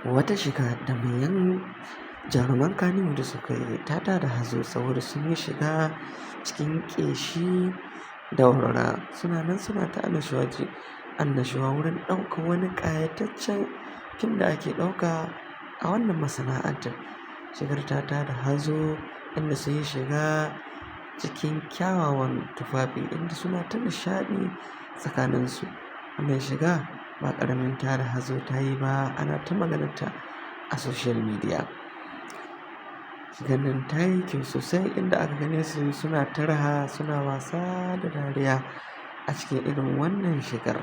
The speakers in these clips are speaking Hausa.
Wata shiga da manyan jaruman Kannywood suka yi ta tada hazo saboda sun yi shiga cikin ƙeshi da walwala. Suna nan suna ta annashuwa wurin ɗaukar wani ƙayataccen fim da ake ɗauka a wannan masana'antar. Shigar ta tada hazo inda sun yi shiga cikin kyawawan tufafi inda suna ta nishaɗi tsakaninsu. Wannan shiga ba ƙaramin tada hazo ta yi ba, ana ta maganarta a social media. Shigar nan ta yi kyau sosai inda aka gane su suna ta raha, suna wasa da dariya a cikin irin wannan shigar.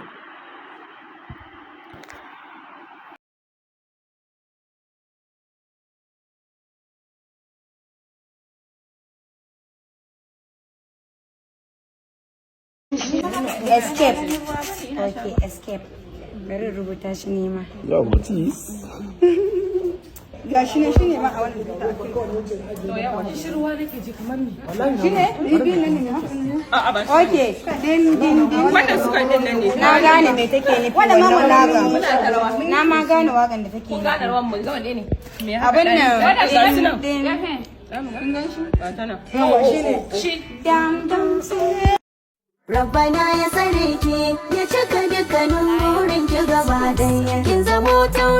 Escape. Ok, escape. Bari in rubuta shi nema. Yawwa, Ga shi ne, shi ne ma a wannan. To yawa, shirwa nake ji kamar me? Shi ne bibi nan ne haka ne. A'a, ba. Ok, din din din. Wannan suka din nan ne. Na gane me take nufi. Wannan ma wannan waƙan. Muna ta rawa. Na ma gane wakan da take Kun nufi. gane rawan mun ga wanne ne? Me haka? Abin nan. Wannan ga su nan. Din din. Kun gan shi? Ba ta nan. Yawa, shi ne. Shi. Dam dam. Rabbana ya tsare ki, ya cika dukkanin burin ki gaba daya. Kin zamo tauraro.